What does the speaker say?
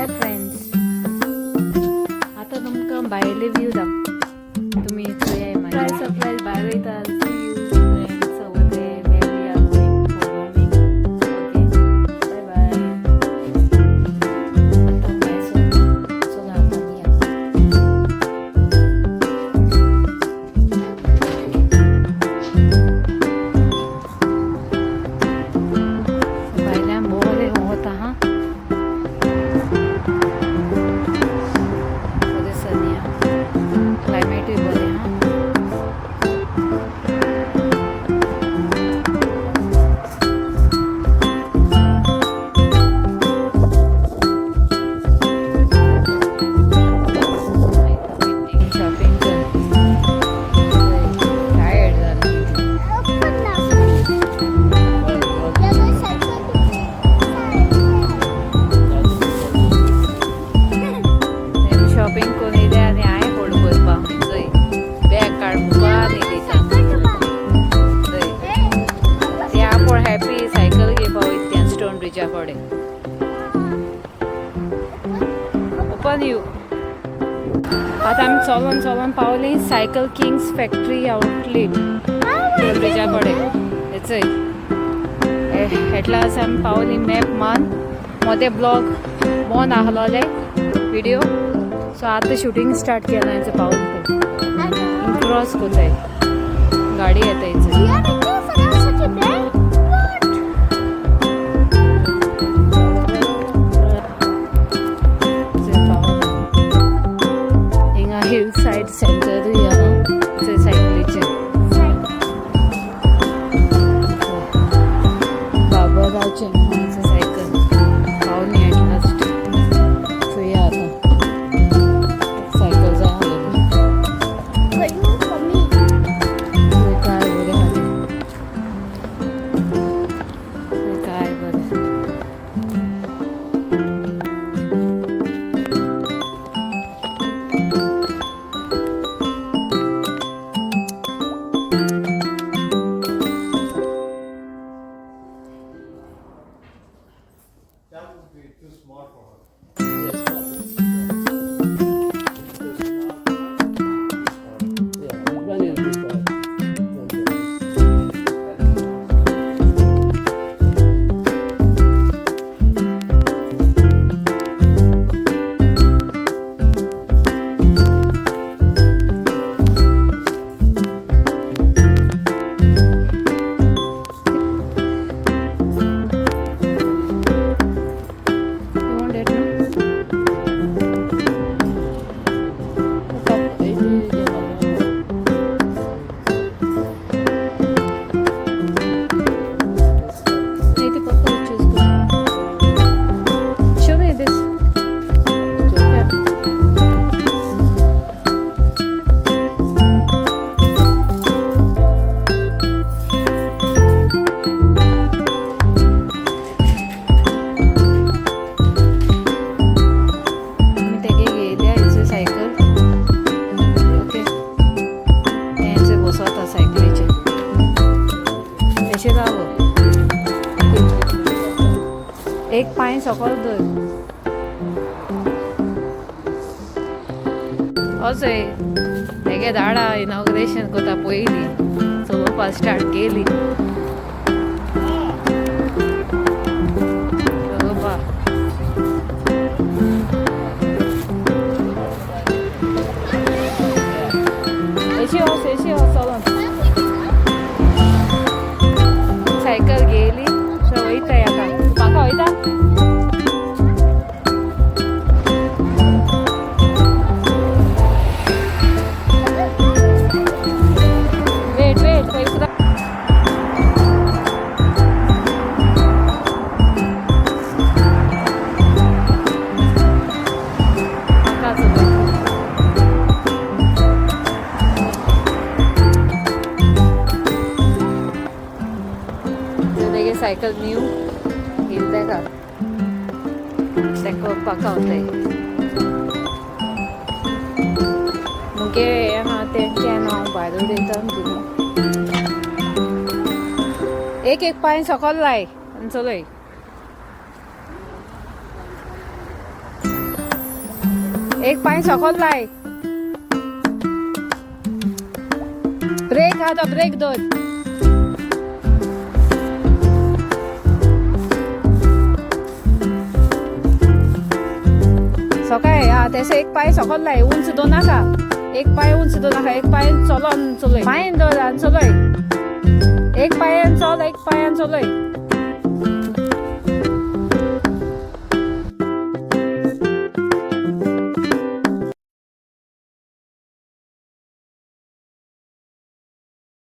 बाय friends. आतां तुमकां भायले व्यू दाख तुमी चोयाय. सरप्रायज सरप्रायज भायर वयता. See you friends over there where we are going for roaming. Okay, bye bye. आतां भायर सरता. चला आतां या. भायल्यान बरें वता हा. बरें सनी हा, क्लायमेटूय बरें हा. शॉपिंग कर, टायर्ड जाली. शॉपिंग करून येयले आनी हांवें होल्ड करपा. चोय, बॅग काडपा न्ही चोय. ते आपूण हॅपी सायकल घेवपा वयता स्टोन ब्रिजा कडेन. Open you. आतां आमी चलोन चलोन पावली cycle Kings factory outlet, stone Brezza कडेन. हे चोय, एटलास आमी पावली. मॅप मान मोदें ब्लॉग बंद आहलोले विडियो. सो आतां शुटींग स्टार्ट केलां. हेंचो पावल ते क्रॉस कोताय, गाडी येता हेचो. पावल हिंगा हिल सायड सेंटरूय आहा थंय सायकलीचें. बाबराचें सायकल. पावली एट लास्ट. चोया आतां सायकल जाय आहलेली. थंय काय बरें आहा तें. थंय काय बरें. That would be too small for her. Yeah, small. Too small for her. Yeah, one is big for her. One is. You want that, no? Cup, ఇది. అయితే పక్క చూసుకో. Show me this. Yeah. आमी तेगे घेयल्या हेचो सायकल. ओके, हेंचे बसोता सायकलीचेर. तशें राव, एक पांय सकल धर. अशें तेगे दाडा इनॉग्रेशन कोता. पयलीं चलोवपा स्टार्ट केली चलोवपा. अशी वच, अशी वच चलोन. सायकल घेयली, थंय वयता आतां. म्हाका वयता. वेट वेट, पयलीं म्हाका चलयता. तेगे सायकल न्यू घेयली तेका. तेका पाका वताय. मुगे हें आहा तें can हांव भायर उडयता. एक एक पांय सकल लाय आनी चलय. एक पांय सकल लाय. ब्रेक हा तो, ब्रेक धर. सकाळी हा तेसे एक पाय सकल लाय, उंच दवर नाका. एक पाय उंच दवर नाका, एक पाय चलोन चलय, पांयन दवर आनी चलय. एक पांयान चल, एक पांयान चलय.